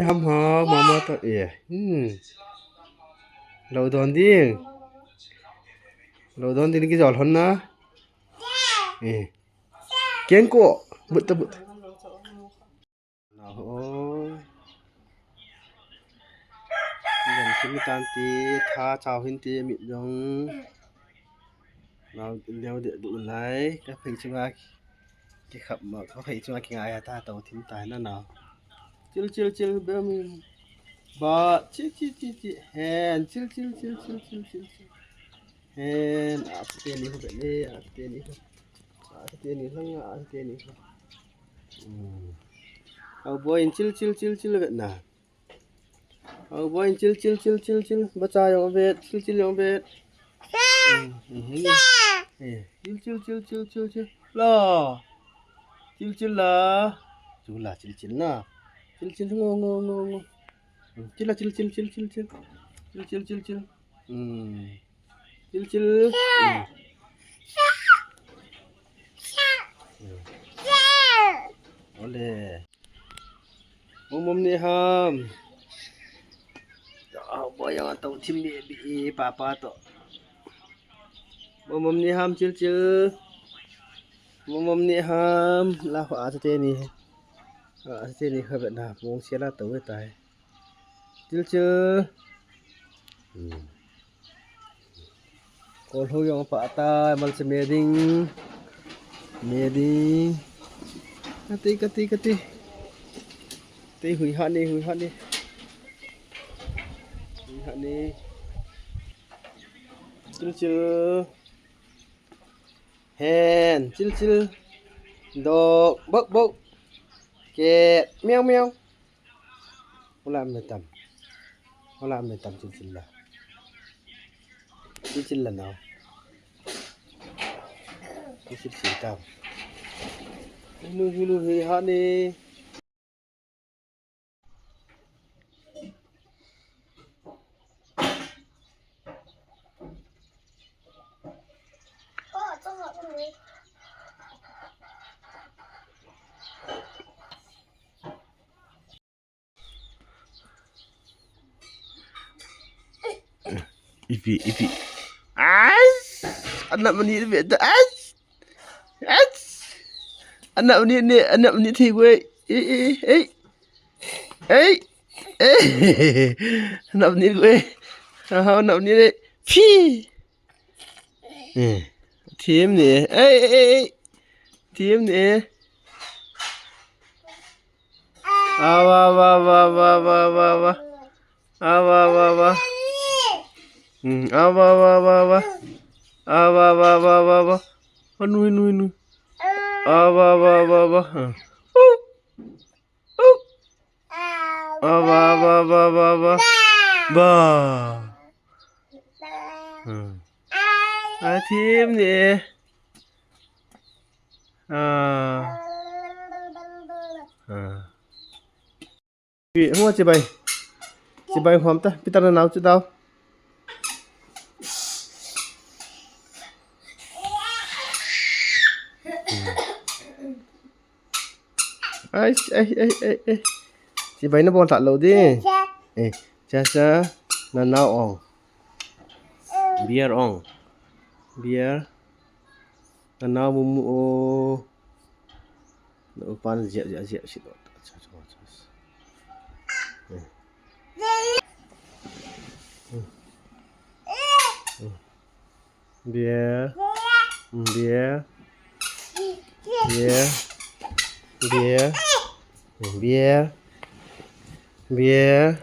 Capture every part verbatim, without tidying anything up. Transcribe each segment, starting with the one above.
Ham ha, mama ta, eh. Hmm. Lou don ding. Lou don ding kijol hon na. Eh. Keng ko. But ta but. Lou ho. Yan simi tan ti, tha chau hin ti, mit jong. Nau leo de du lai, ka phei chunga kikhap ma, ka phei chunga kingai a ta to thim tai na nau. Chil, chil, chil, bem. Ba, chi, chi, chi, chi. Hen, chil, chil, chil. Hen, a te ni ho be ni, a te ni ho. A te ni lang, a te ni ho. Hmm. Au boy, chil, chil, chil, chil, be na. Au boy, chil, chil, chil, chil, chil. Bacha jong vet, chil, chil jong vet. Eh, eh, eh. Eh, chil, chil, chil, chil, chil, chil. La. Chil, chil la. Chu la, chil, chil na. Chil, chil, ngo, ngo, ngo, ngo. Hmm, chil la, chil, chil, chil, chil, chil. Chil, chil, chil, chil. Hmm. Chil, chil. Hmm. Hmm. Ole. Mom, mom ni ham. Ah, boy, yang atau thim bi, bi, papa to. Mom, mom ni ham, chil, chil. Mom, mom ni ham. La, a te ni. A te ni kha be na, mong sia la to tai. Chil, chil. Hmm. Kol ho jong pha ta, mal se me ding. Me ding. Kati, kati, kati. Ti hui ha ni, hui ha ni. Hui ha ni. Chil, chil. Hen, chil, chil. Dog, bok, bok. Cat, meow, meow. Hola me tam. Hola me tam, chil, chil la. Chil, chil la nau. Chil, chil, chil tam. Hinu, hinu, hi ha ni. Ipi, ipi. As! Anak mani ipi. As! As! Anak mani ni, anak mani thi gue. Eh, eh, eh. Eh. Eh. Anak mani gue. Aha, anak mani ni. Phi. Eh. Thim ni. Eh, eh, eh, eh. Thim ni. Awa, wa, wa, wa, wa, wa, wa. Awa, wa, wa. Hmm, awa, wa, wa, wa. Awa, wa, wa, wa, wa. Anu, anu, anu. Awa, wa, wa, wa. Hmm. Uh. Uh. Awa, wa, wa, wa, wa. Ba. Hmm. Athim ni. Ah. Ah. Pi, hua chibai. Chibai hom ta, pi ta na nau chu dau. Ai, ai, ai, ai, ai. Chibai na bol ta lo di. Eh, cha cha, na nau ong. Beer ong. Beer. Na nau mu mu o. Na upan zia, zia, zia, si lo. Cha, cha, cha. Eh. Hmm. Hmm. Beer. Beer. Beer. Beer. Beer. Beer.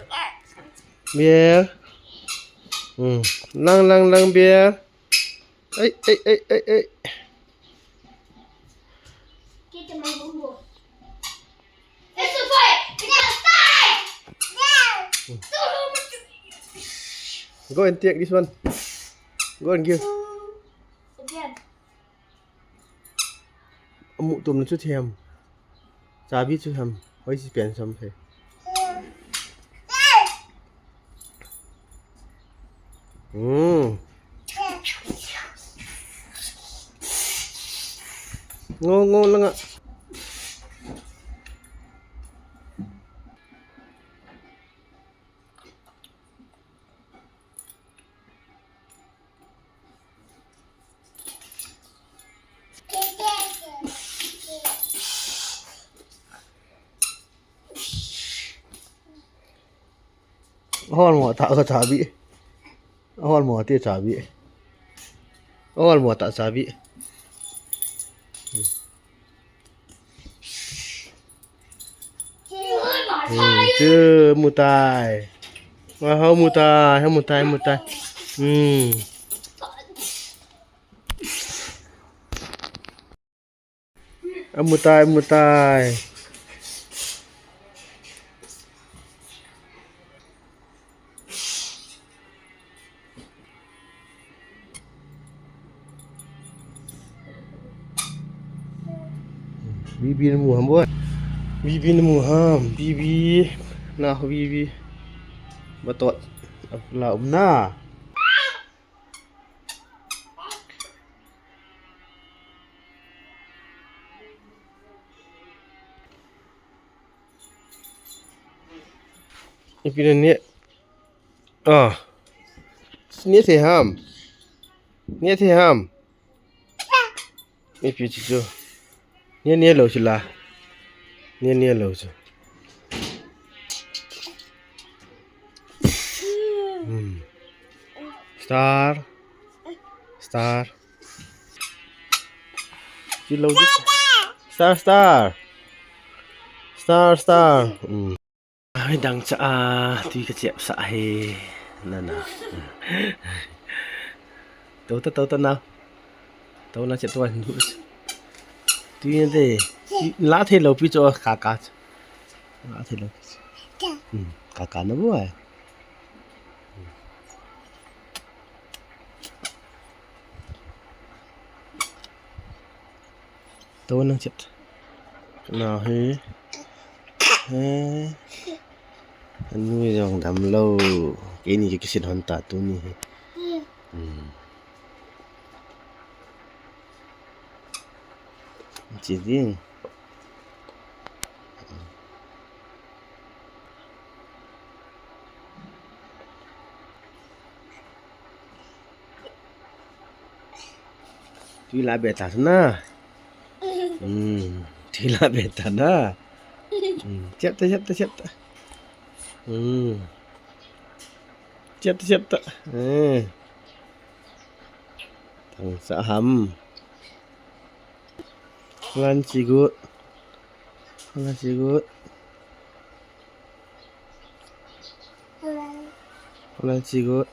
Beer. Hmm. Lang, lang, lang, beer. Ei, ei, ei, ei, ei. Go and take this one. Go and give. Amu tum na chu thiam. Chabi chu ham. Hoi si pen sam phe. Hmm. Ngo, ngo langa. Hol mo ta ka chabi. Hol mo ti chabi. Hol mo ta chabi. Hmm, chu mutai. Wa ho mutai, ho mutai, mutai. Hmm. Amutai, amutai. Bibi namu ham boy. Bibi namu ham. Bibi. Na bibi. Batot. La umna. Ipi na ne. Ah. Ne the ham. Ne the ham. Ipi chu chu. Ne ne lo chu la. Ne ne lo chu. Hmm. Star. Star. Kilo di. Star, star. Star, star. Hmm. Ai, dang cha a, tui ka chep sa he. Na, na. To ta, to ta na. To na chep to an. Tui na de. La the lo pi cho ka ka. La the lo. Hmm, ka ka na bu ai. To nang chet. Na he. He. Anu jong dam lo. Keini ke kisin hon ta tuni he. Hmm. Chi ding. Tui la be ta na. Hmm. Tui la be ta na. Hmm. Chep ta, chep ta, chep ta. Hmm. Chep ta, chep ta. Hmm. Tang sa ham. Lan chi gut. Lan chi gut. Hola, chigo.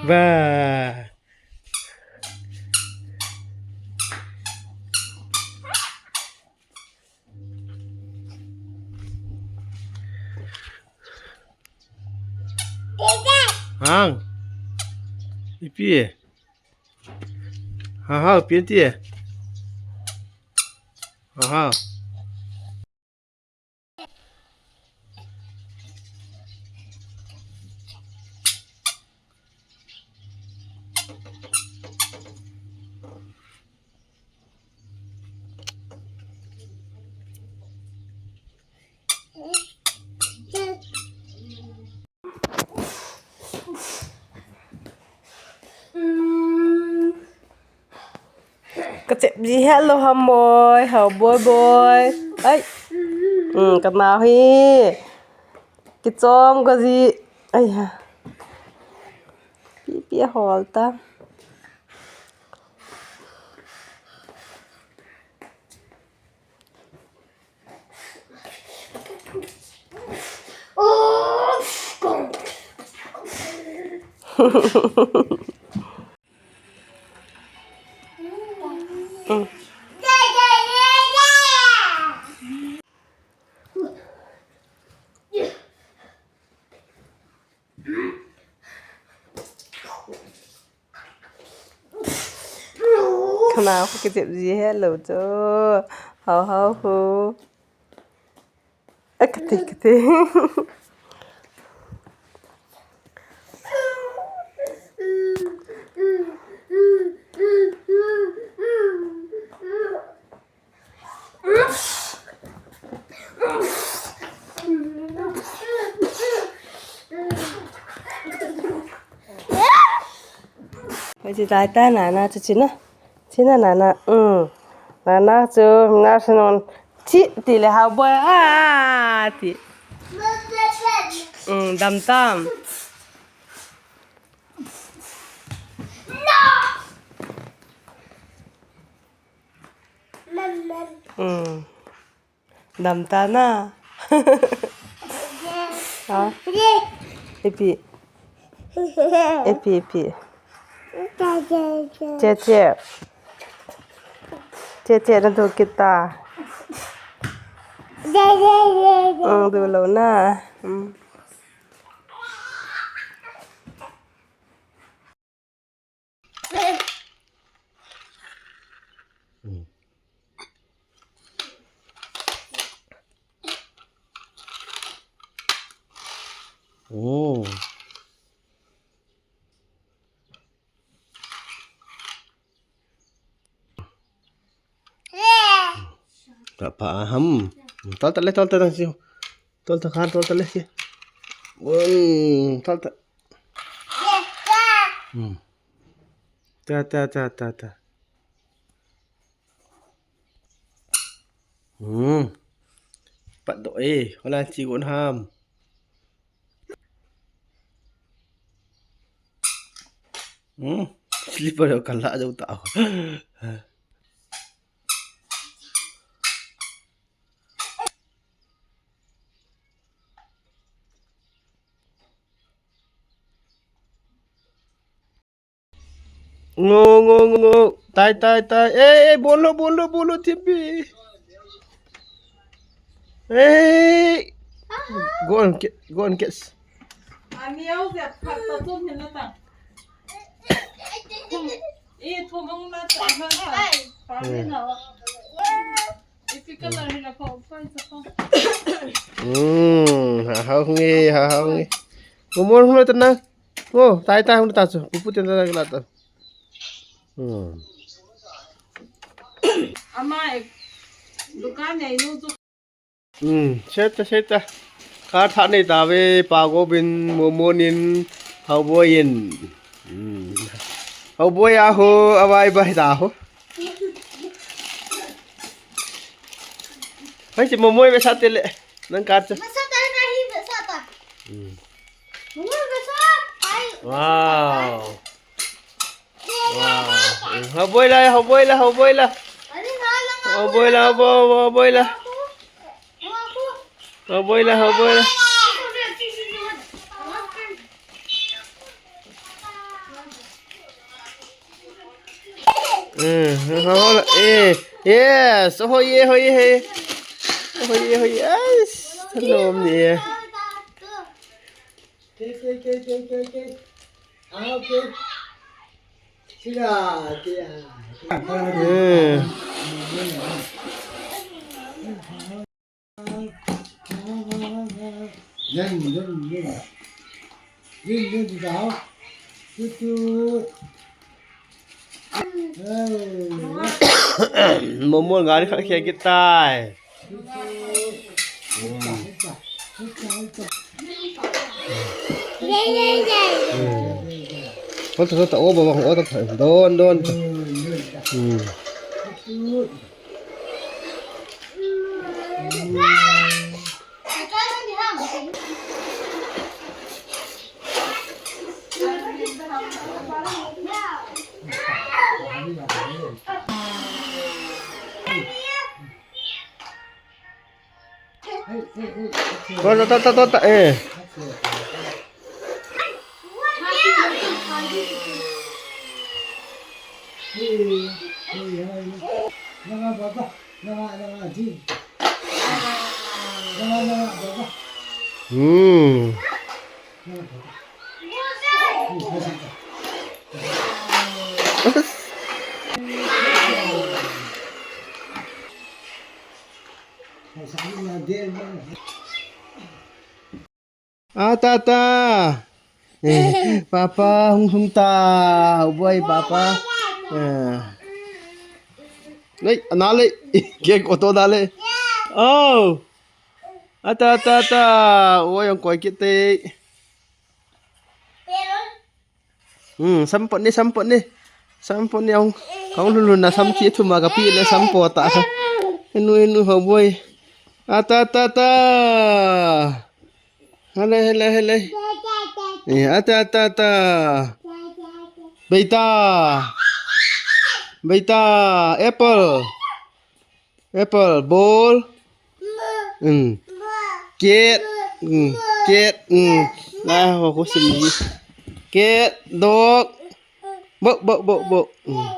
Ba. Hang. Ipi. Ha ha, ipi ti. Ha ha. Ka chep ji het lou ham boi, hao boi boi. Ai. Um, ka nao hi. Kichom ka ji. Ai ha. Pi pi hol ta. Ka nao khu ka chep ji het lou chu. Hao hao khu. A, kati, kati. Oi, chi tai ta, nana chu chi na. Chi na, nana. Um. Nana chu, na sanon. Chi, ti le hao boi. A, ti. Um, dam tam. Um. Dam ta na. Ha? Ipi. Ipi, ipi. Che, che. Che, che, na tu kita. Mm, tu lo na. Mm. Ka pa ham. Tol ta le, tol ta dang siu. Tol ta khan, tol ta le si. Woi, tol ta. Hmm. Ta, ta, ta, ta, ta. Hmm. Pat do e, hola chi gon ham. Hmm. Slipper ka la jo ta. Ngo, ngo, ngo, ngo. Tai, tai, tai. Eh, eh, bolo, bolo, bolo, tipi. Hey! Go and get, go and get. Ani au zep khat ta chun hin na ta. I thu mang na ta na ta. Pa ni na. I pi ka la hin na ko pa sa ko. Hmm, ha ha nge, ha ha nge. Mo mo mo ta na. Oh, tai tai hung ta chu. Pupu ten ta la ta. Hmm. Ama ek dukan nei nu chu. Hmm, seta seta. Ka tha nei ta ve pa go bin mo mo nin hau boi in. Hmm. Hau boi a ho, a vai bai ta ho. Hai si mo mo ve sa te le. Nang ka cha. Ve sa ta na hi ve sa ta. Hmm. Mo mo ve sa. Ai. Wow. Wow. Hau boi la, hau boi la, hau boi la. Hau boi la, hau boi, hau boi la. Hau boi la, hau boi la. Eh, hau la. Eh, yes. Hoi ye, hoi ye. Hoi ye, hoi ye. Yes. Thanom ni. Ke, ke, ke, ke, ke, ke. Ah, okay. Sila, sila. Hmm. Yan, yan, yan. Yan, yan, yan. Tutut. Mo mo gari khat khel kit tai. Ota, ota, o baba, ota, don, don. Hmm. Tota, tota, tota, eh. Hmm. Ata, ata. Eh, papa, hung, hung ta. Hau boi, papa. Eh. Nei, ana le. Ke ko to da le. Oh. Ata, ata, ata. Oi, ang koi kit te. Hmm, sampot ni, sampot ni. Sampot ni, ang, ang lulu na sam ki thuma ka pi le sampot ta. Inu, inu, hau boi. Ata, ata, ata. Hele, hele, hele. Eh, ata, ata, ata. Beita. Beita. Apple. Apple, ball. Hmm. Cat. Hmm. Cat. Hmm. Lah, aku sini. Cat, dog. Bo, bo, bo, bo. Hmm.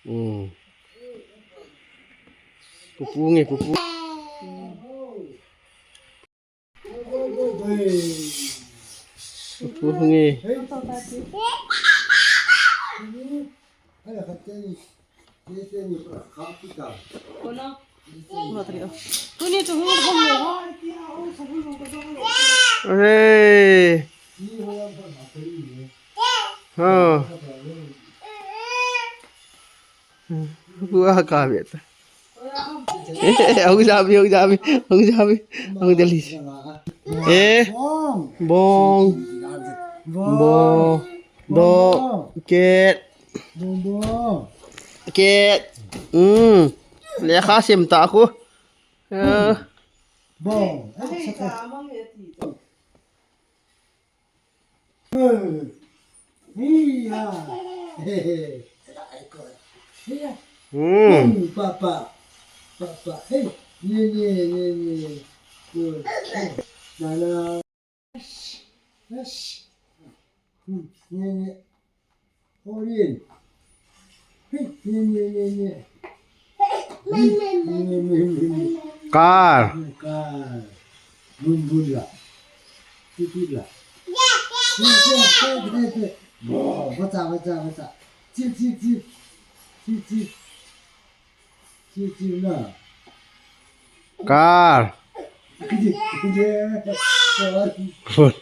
Hmm. Pupu nge, pupu. Pupu nge. Hey. Ha. Gua ka beta. Eh, hung jabi, hung jabi, hung jabi, hung jabi. Eh, bong, bo, do, ket, ket. Hmm, lekha sim ta khu. Eh. Bong. Hiya. Hiya. Hmm. Hmm, papa. Papa. Hey. Ni, ni, ni, ni. Good. Hey. Nana. Yes. Yes. Hmm. Ni, ni. Orin. Hey. Ni, ni, ni, ni. Ni, ni, ni, ni. Car. Car. Bun bun la. Ti ti la. Ti ti ti ti ti. Bo, bacha bacha bacha. Chi chi chi. Chi chi. Chi chi la. Car. Chi chi. Bun.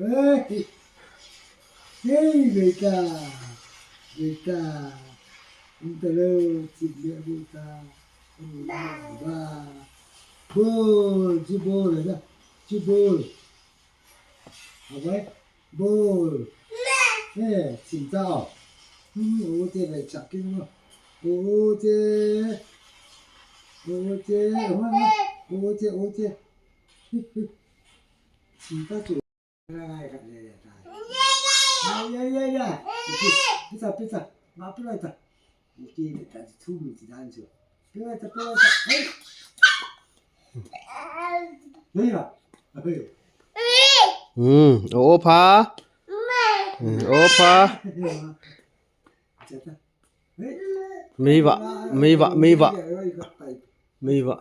Hey. Hey, beta, beta, um, talo, chip le, beta, um, ba, bol, chi bol, na, chi bol. Abai, bol. Eh, chim ta, oh. Hmm, o che, bai, chak, kin, no. O che, o che, o che, o che. Chim ta, chu. Hmm, o pha. Hmm, o pha. Meiva, meiva, meiva. Meiva.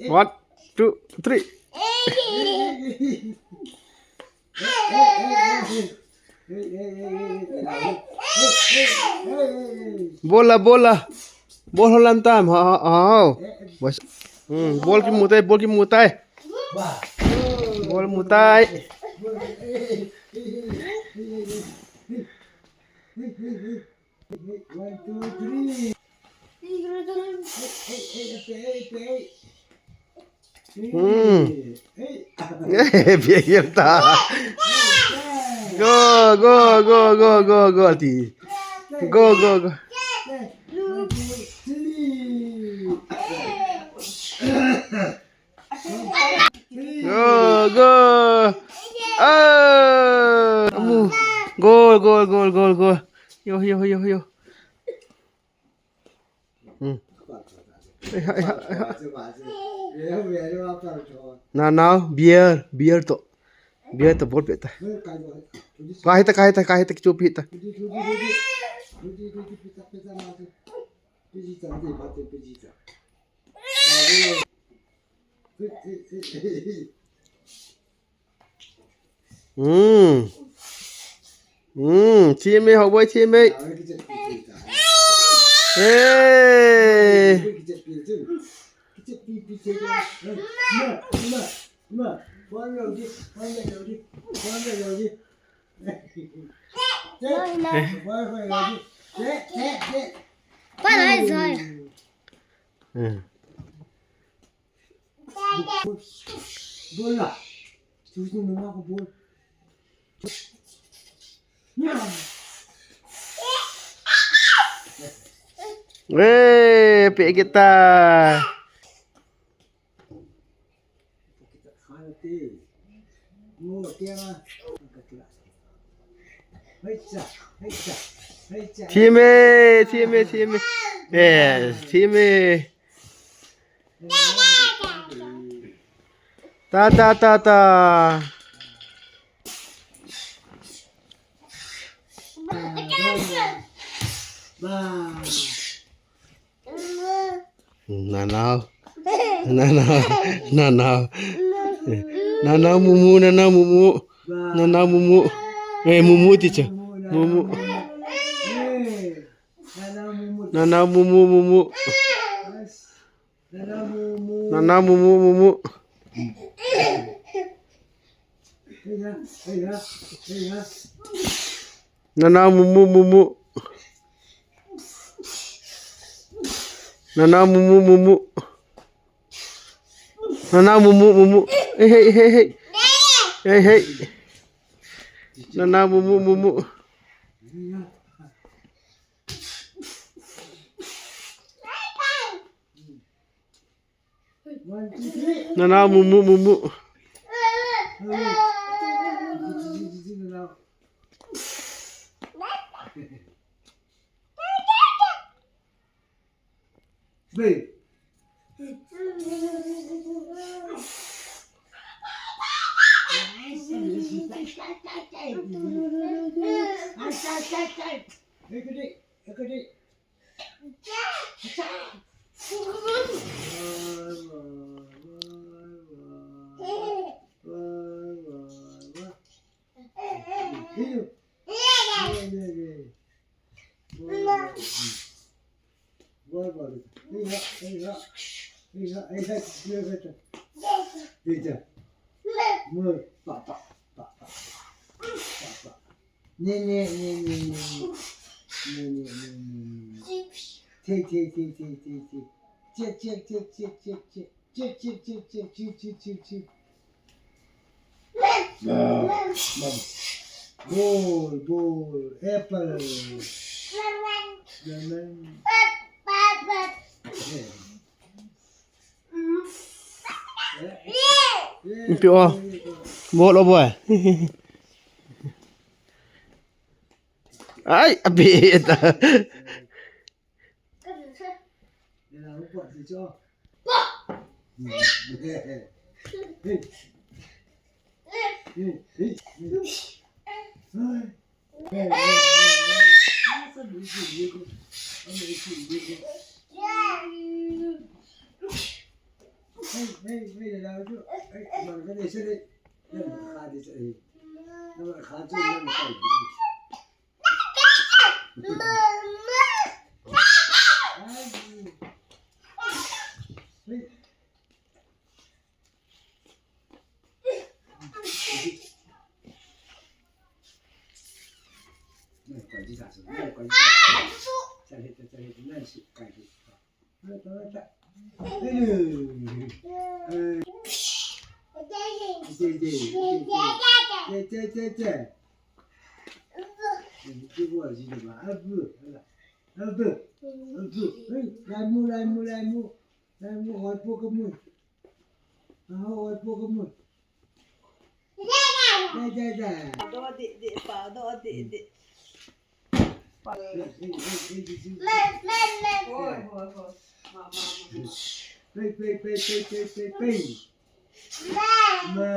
One, two, three. Bol la, bol la. Bol ho lan tam. Ha, ha, ha. Hmm, bol kimu tai, bol kimu tai. Bol mu tai. One, two, three. Hmm. Bia ta. Go, go, go, go, go, go, ti. Go, go, go. Go, go. Ah, amu. Goal, goal, goal, goal, goal. Yo, yo, yo, yo. Hmm. Nanao, beer, beer to. Beer to bol pe ta. Kahita, kahita, kahita, kichupi ta. Hmm. Hmm, teammate, ho boy, teammate. Hey. Hmm. Bol la. Tutu mama ko bol. Eh, pe kita. Teammate, teammate, teammate. Yes, teammate. Ta, ta, ta, ta. Nanao. Nanao. Nanao. Nanao mumu, nanao mumu. Nanao mumu. Eh, mumu, teacher. Mumu. Nanao mumu, mumu. Nanao mumu, mumu. Nanao mumu, mumu. Nanao mumu, mumu. Nanao mumu, mumu. Hey, hey, hey, hey. Hey, hey. Nanao mumu, mumu. Nanao mumu, mumu. Hey, hey, hey, hey. Hey, hey, hey, hey. Ne, ne, ne, ne, ne, ne. Ne, ne, ne, ne, ne. Te, te, te, te, te, te. Che, che, che, che, che, che. Che, che, che, che, che, che, che, che. Ball, ball, apple. Lemon. Pi o. Ball o boy. Ai, abi ta. Laimu, laimu, laimu. Laimu, oi, pu kamu. Aho, oi, pu kamu. Da, da, da. Do di, di, pa, do di, di. Pa. Hey, hey, hey, hey, hey, hey. Hoi, hoi, hoi. Ma, ma, ma. Pei, pei, pei. Ma.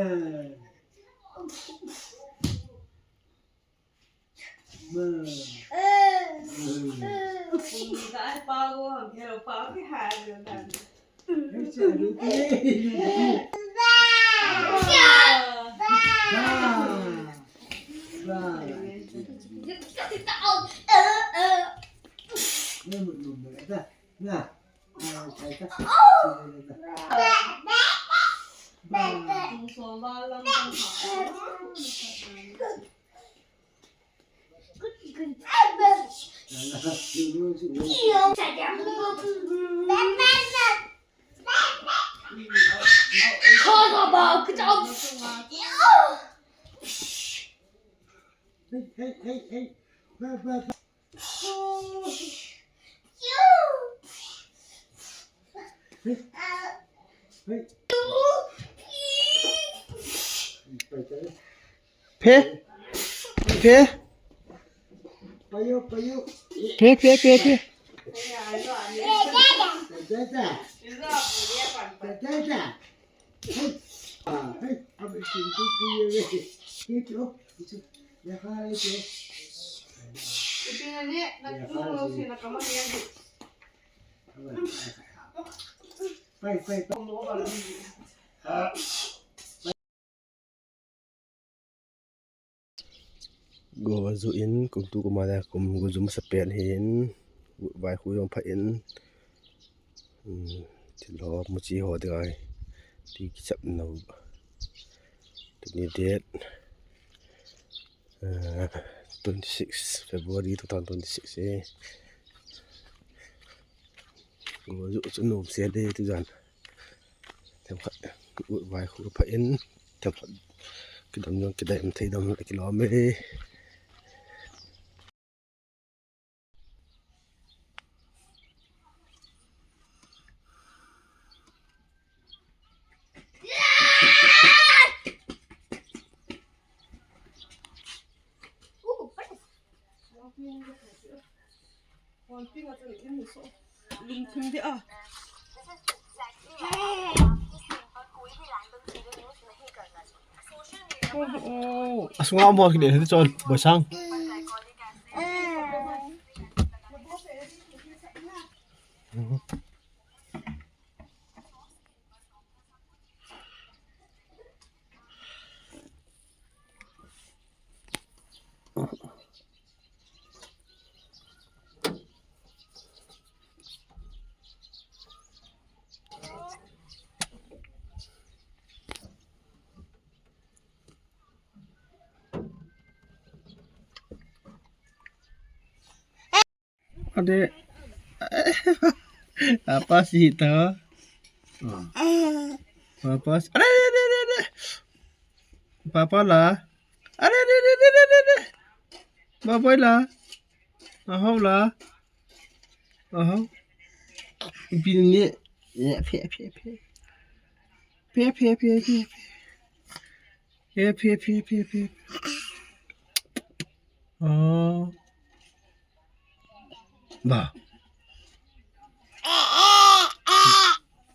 Hey, hey, hey, hey. Phe. Phe. Phe, phe, phe, phe. Go ju in, kum tu kum a le kum go ju masa pen hin, vaihoi jong pha in, um, thil ho, muchi ho ding ahi, ti kichap nau. Tuni date, uh, twenty six February two thousand twenty six, eh. Go ju chu nom se de tu jan. Themkhat vaihoi pha in, themkhat kidam jong kidam thei dam le kilom e. Lungthim dia. Asunga mo kine hadi chon boisang. Ade. Apa sih itu? Apa sih? Ade, ade, ade, ade. Papa la. Ade, ade, ade, ade, ade, ade. Baboy la. Ahau la. Ahau. Bini. Ya, pia, pia, pia. Pia, pia, pia, pia, pia. Pia, pia, pia, pia, pia. Oh. Ba.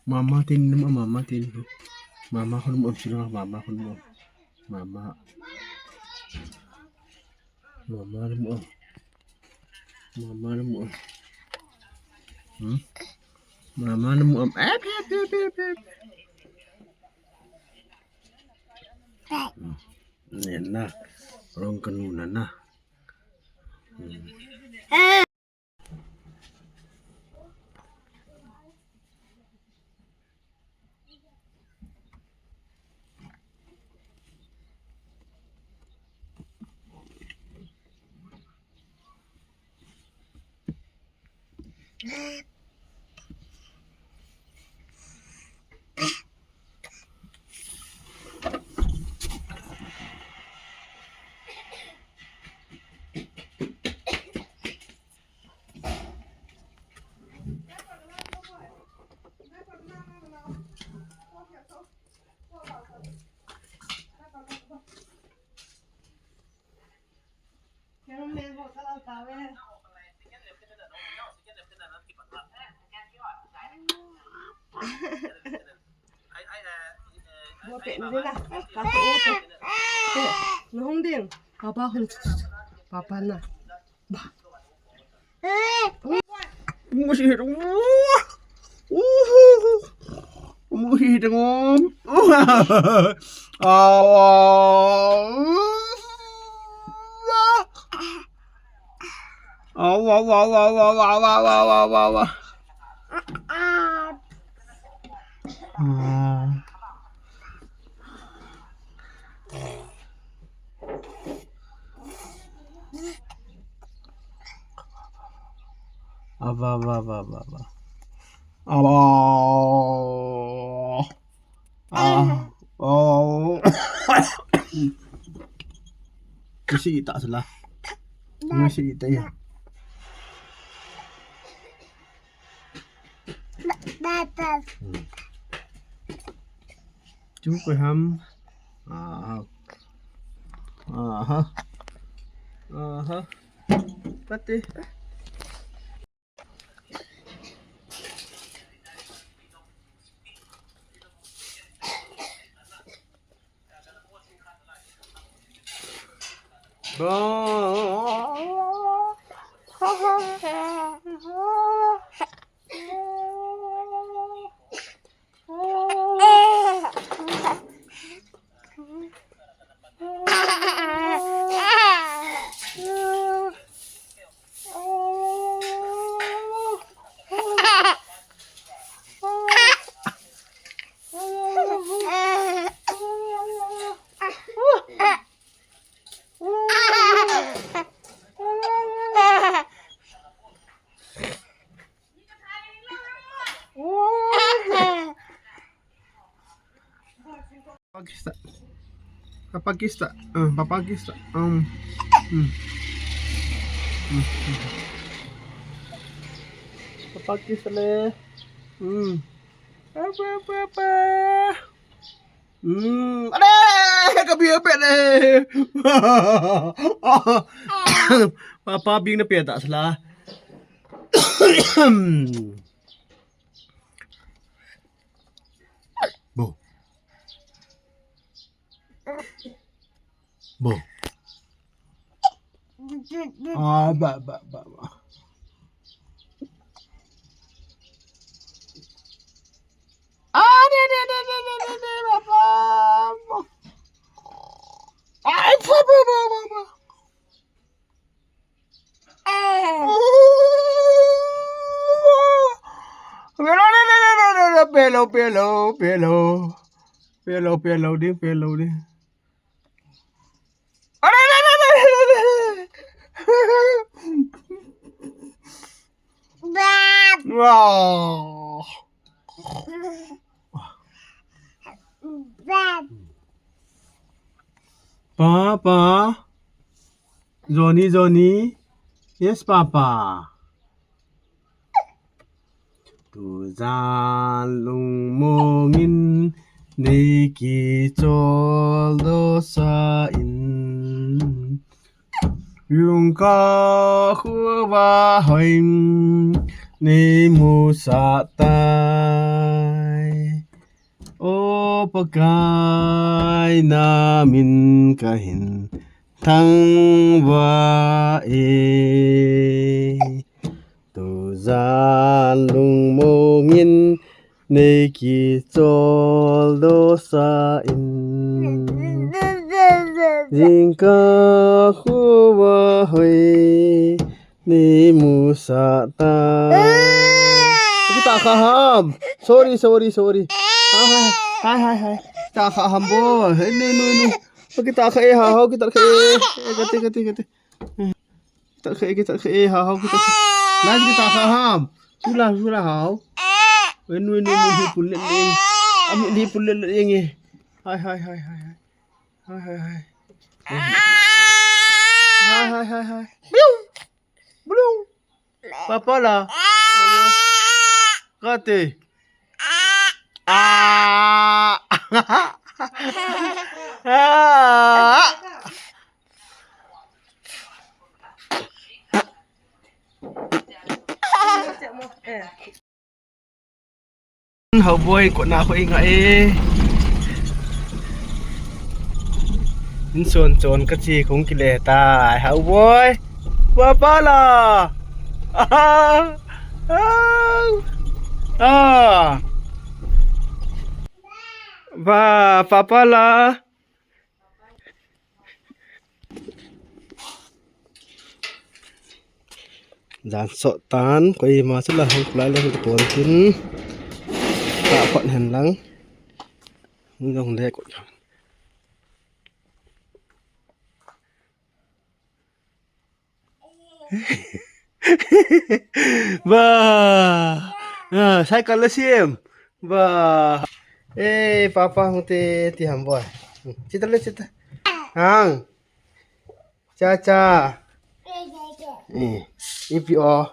Mama tin, mama tin. Mama khun mo sila, mama khun mo. Mama. Mama mo. Mama mo. Hmm? Mama mo. Eh, pia, pia, pia, pia. Hmm. Ni na. Rong kanu na na. Hmm. Nahung ding. Papa hung. Papa na. Ba. Musi hidung. Musi hidung. Awa. Awa, awa, awa. Ava, ava, ava, ava, ava. Ava. Ah. Oh. Mesti tak salah. Mesti tak ya. Hmm. Chu ko ham. Ah. Aha. Aha. Pati. Pakista. Pakista. Ah, Pakista. Um. Hmm. Hmm. Pakista le. Hmm. Apa, apa, apa. Hmm. Ade, kabi apa le? Papa bing na peta sala. Bo. Bo. Ah, ba, ba, ba, ba. Ah, de, de, de, ba, ba, ba. Ai, ba, ba, ba, ba, ba. Pelo, pelo, pelo, pelo. Pelo, pelo, ding, pelo, ding. Wow. Papa. Johnny, Johnny. Yes, Papa. Tujan lungmong in nei kichol dosa in. Jingkah khovah hoi nei musah tai. O Pakai, namin kahin thangvah e. Tujan lungmong in nei kichol dosa in. Jingkah khovah hoi nei musah tai. Kita kha ham. Sorry, sorry, sorry. Hai, hai, hai, hai. Kita kha ham bo. Hey, nu, nu, nu. Kita kha e, ha, ha, kita kha e. Eh, kati, kati, kati. Kita kha e, kita kha e, ha, ha, kita kha. Nice, kita kha ham. Sula, sula, ha. Hey, nu, nu, nu, hi pul le le. Ami hi pul le le nge. Hai, hai, hai, hai, hai. Hai, hai, hai. Hai, hai, hai, hai. Blue. Blue. Papa la. Kati. Ah. Ah. Hao boi, kotna khu i nga e. Inson chon kachi kong kile tai, hao boi. Papa la. Ah. Ah. Ah. Ba, papa la. Jan sot tan, koima chu la hung kulai le hung ton tin. Ta khot hen lang. Hung jong le ko. Ba. Ah, cycle la sim. Ba. Eh, papa hung te ti ham boi. Chita le chita. Hang. Cha cha. Eh, ipi o.